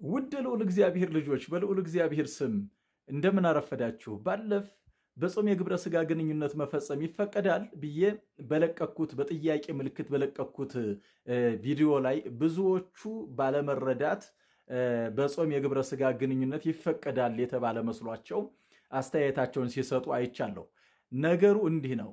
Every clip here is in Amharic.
ውድ ልዑል እግዚአብሔር ልጆች፣ በልዑል እግዚአብሔር ስም እንደምን አረፈዳችሁ። ባለፍ በጾም የግብረ ስጋ ግንኙነት መፈጸም ይፈቀዳል ብዬ በለቀኩት፣ በጥያቄ ምልክት በለቀኩት ቪዲዮ ላይ ብዙዎቹ ባለመረዳት በጾም የግብረ ስጋ ግንኙነት ይፈቀዳል የተባለ መስሏቸው አስተያየታቸውን ሲሰጡ አይቻለሁ። ነገሩ እንዲህ ነው።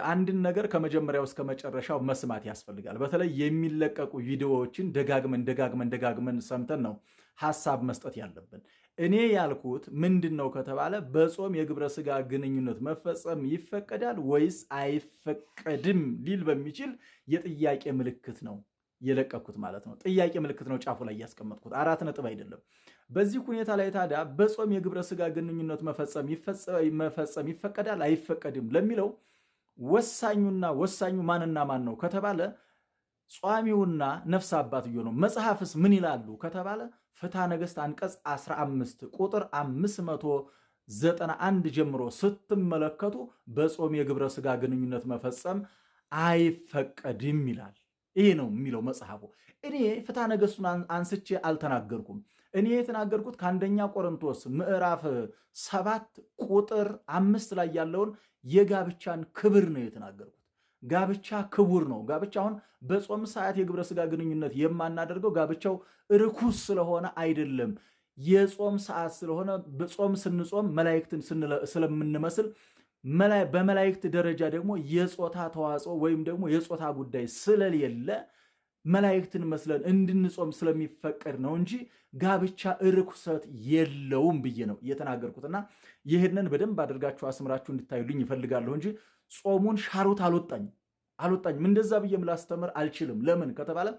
አንድን ነገር ከመጀመሪያው እስከ መጨረሻው መስማት ያስፈልጋል። በተለይ የሚለቀቁ ቪዲዮዎችን ደጋግመን ደጋግመን ደጋግመን ሰምተን ነው ሀሳብ መስጠት ያለብን። እኔ ያልኩት ምንድን ነው ከተባለ፣ በጾም የግብረ ስጋ ግንኙነት መፈጸም ይፈቀዳል ወይስ አይፈቀድም ሊል በሚችል የጥያቄ ምልክት ነው የለቀኩት ማለት ነው። ጥያቄ ምልክት ነው ጫፉ ላይ ያስቀመጥኩት፣ አራት ነጥብ አይደለም። በዚህ ሁኔታ ላይ ታዲያ በጾም የግብረ ስጋ ግንኙነት መፈጸም ይፈቀዳል አይፈቀድም ለሚለው ወሳኙና ወሳኙ ማንና ማን ነው ከተባለ፣ ጿሚውና ነፍስ አባትዮ ነው። መጽሐፍስ ምን ይላሉ ከተባለ፣ ፍትሐ ነገሥት አንቀጽ 15 ቁጥር 591 ጀምሮ ስትመለከቱ በጾም የግብረ ስጋ ግንኙነት መፈጸም አይፈቀድም ይላል። ይሄ ነው የሚለው መጽሐፉ። እኔ ፍትሐ ነገሥቱን አንስቼ አልተናገርኩም። እኔ የተናገርኩት ከአንደኛ ቆሮንቶስ ምዕራፍ 7 ቁጥር 5 ላይ ያለውን የጋብቻን ክብር ነው የተናገርኩት። ጋብቻ ክቡር ነው። ጋብቻ አሁን በጾም ሰዓት የግብረ ስጋ ግንኙነት የማናደርገው ጋብቻው ርኩስ ስለሆነ አይደለም። የጾም ሰዓት ስለሆነ፣ በጾም ስንጾም መላእክትን ስለምንመስል፣ በመላእክት ደረጃ ደግሞ የጾታ ተዋጽኦ ወይም ደግሞ የጾታ ጉዳይ ስለሌለ መላእክትን መስለን እንድንጾም ስለሚፈቀድ ነው እንጂ ጋብቻ ርኩሰት የለውም ብዬ ነው የተናገርኩትና ይህንን በደንብ አድርጋችሁ አስምራችሁ እንድታዩልኝ ይፈልጋለሁ እንጂ ጾሙን ሻሩት አልወጣኝም። እንደዛ ብዬም ላስተምር አልችልም። ለምን ከተባለ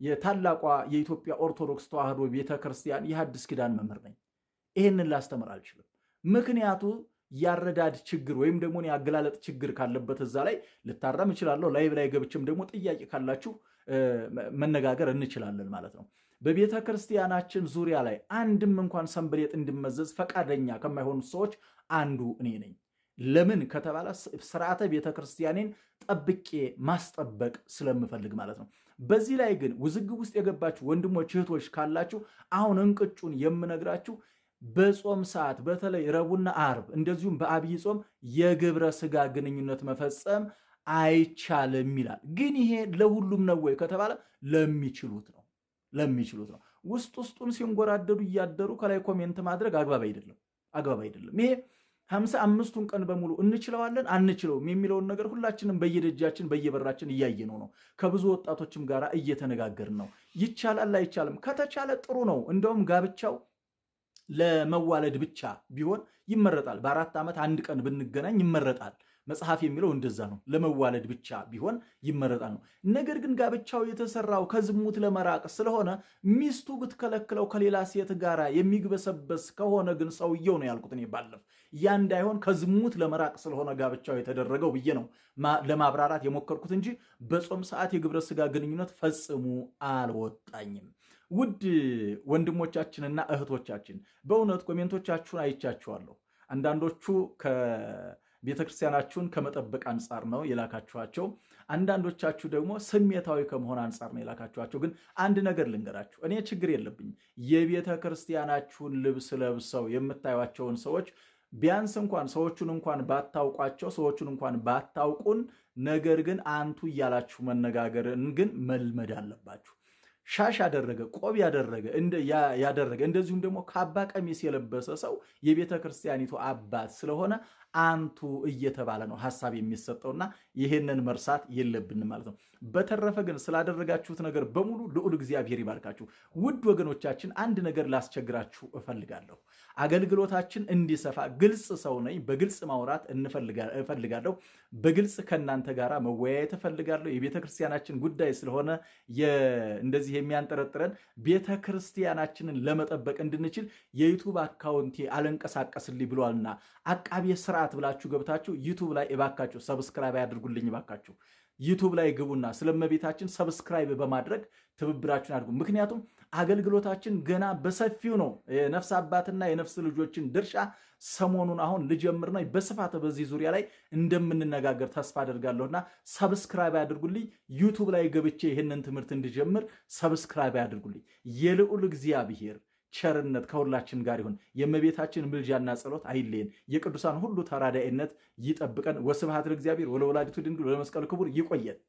የታላቋ የኢትዮጵያ ኦርቶዶክስ ተዋሕዶ ቤተክርስቲያን የሐዲስ ኪዳን መምህር ነኝ። ይህንን ላስተምር አልችልም። ምክንያቱ ያረዳድ ችግር ወይም ደግሞ የአገላለጥ ችግር ካለበት እዛ ላይ ልታረም እችላለሁ። ላይቭ ላይ ገብቼም ደግሞ ጥያቄ ካላችሁ መነጋገር እንችላለን ማለት ነው። በቤተ ክርስቲያናችን ዙሪያ ላይ አንድም እንኳን ሰንበሌጥ እንዲመዘዝ ፈቃደኛ ከማይሆኑት ሰዎች አንዱ እኔ ነኝ። ለምን ከተባለ ስርዓተ ቤተ ክርስቲያኔን ጠብቄ ማስጠበቅ ስለምፈልግ ማለት ነው። በዚህ ላይ ግን ውዝግብ ውስጥ የገባችሁ ወንድሞች እህቶች ካላችሁ፣ አሁን እንቅጩን የምነግራችሁ በጾም ሰዓት፣ በተለይ ረቡዕና ዓርብ እንደዚሁም በአብይ ጾም የግብረ ስጋ ግንኙነት መፈጸም አይቻልም ይላል። ግን ይሄ ለሁሉም ነው ወይ ከተባለ ለሚችሉት ነው፣ ለሚችሉት ነው። ውስጥ ውስጡን ሲንጎራደዱ እያደሩ ከላይ comment ማድረግ አግባብ አይደለም፣ አግባብ አይደለም። ይሄ 55ቱን ቀን በሙሉ እንችለዋለን አንችለውም የሚለውን ነገር ሁላችንም በየደጃችን በየበራችን እያየነው ነው። ከብዙ ወጣቶችም ጋር እየተነጋገርን ነው። ይቻላል አይቻልም? ከተቻለ ጥሩ ነው። እንደውም ጋብቻው ለመዋለድ ብቻ ቢሆን ይመረጣል። በ4 ዓመት አንድ ቀን ብንገናኝ ይመረጣል። መጽሐፍ የሚለው እንደዛ ነው። ለመዋለድ ብቻ ቢሆን ይመረጣል ነው። ነገር ግን ጋብቻው የተሰራው ከዝሙት ለመራቅ ስለሆነ ሚስቱ ብትከለክለው ከሌላ ሴት ጋር የሚግበሰበስ ከሆነ ግን ሰውየው ነው ያልኩት እኔ ባለፍ፣ ያ እንዳይሆን ከዝሙት ለመራቅ ስለሆነ ጋብቻው የተደረገው ብዬ ነው ለማብራራት የሞከርኩት እንጂ በጾም ሰዓት የግብረ ስጋ ግንኙነት ፈጽሙ አልወጣኝም። ውድ ወንድሞቻችንና እህቶቻችን፣ በእውነት comment ኦቻችሁን አይቻችኋለሁ። አንዳንዶቹ ቤተክርስቲያናችሁን ከመጠበቅ አንጻር ነው የላካችኋቸው። አንዳንዶቻችሁ ደግሞ ስሜታዊ ከመሆን አንጻር ነው የላካችኋቸው። ግን አንድ ነገር ልንገራችሁ፣ እኔ ችግር የለብኝም። የቤተ ክርስቲያናችሁን ልብስ ለብሰው የምታዩቸውን ሰዎች ቢያንስ እንኳን ሰዎቹን እንኳን ባታውቋቸው፣ ሰዎቹን እንኳን ባታውቁን፣ ነገር ግን አንቱ እያላችሁ መነጋገርን ግን መልመድ አለባችሁ። ሻሽ ያደረገ፣ ቆብ ያደረገ፣ እንደዚሁም ደግሞ ካባ ቀሚስ የለበሰ ሰው የቤተ ክርስቲያኒቱ አባት ስለሆነ አንቱ እየተባለ ነው ሀሳብ የሚሰጠውና ይህንን መርሳት የለብንም ማለት ነው። በተረፈ ግን ስላደረጋችሁት ነገር በሙሉ ልዑል እግዚአብሔር ይባርካችሁ። ውድ ወገኖቻችን፣ አንድ ነገር ላስቸግራችሁ እፈልጋለሁ። አገልግሎታችን እንዲሰፋ፣ ግልጽ ሰው ነኝ፣ በግልጽ ማውራት እፈልጋለሁ። በግልጽ ከእናንተ ጋር መወያየት እፈልጋለሁ። የቤተ ክርስቲያናችን ጉዳይ ስለሆነ እንደዚህ የሚያንጠረጥረን፣ ቤተ ክርስቲያናችንን ለመጠበቅ እንድንችል የ YouTube account ኤ አልንቀሳቀስልኝ ብሏልና አቃቤ ስርዓት ብላችሁ ገብታችሁ YouTube ላይ እባካችሁ subscribe ያድርጉልኝ። እባካችሁ YouTube ላይ ግቡና ስለ እመቤታችን subscribe በማድረግ ትብብራችሁን አድርጉ። ምክንያቱም አገልግሎታችን ገና በሰፊው ነው። የነፍስ አባትና የነፍስ ልጆችን ድርሻ ሰሞኑን አሁን ልጀምር ነው። በስፋት በዚህ ዙሪያ ላይ እንደምንነጋገር ተስፋ አደርጋለሁና subscribe ያድርጉልኝ። YouTube ላይ ገብቼ ይህንን ትምህርት እንድጀምር subscribe ያድርጉልኝ። የልዑል እግዚአብሔር ቸርነት ከሁላችን ጋር ይሁን። የእመቤታችን ምልጃና ጸሎት አይለየን። የቅዱሳን ሁሉ ተራዳኢነት ይጠብቀን። ወስብሐት ለእግዚአብሔር ወለወላዲቱ ድንግል ወለመስቀሉ ክቡር። ይቆየን።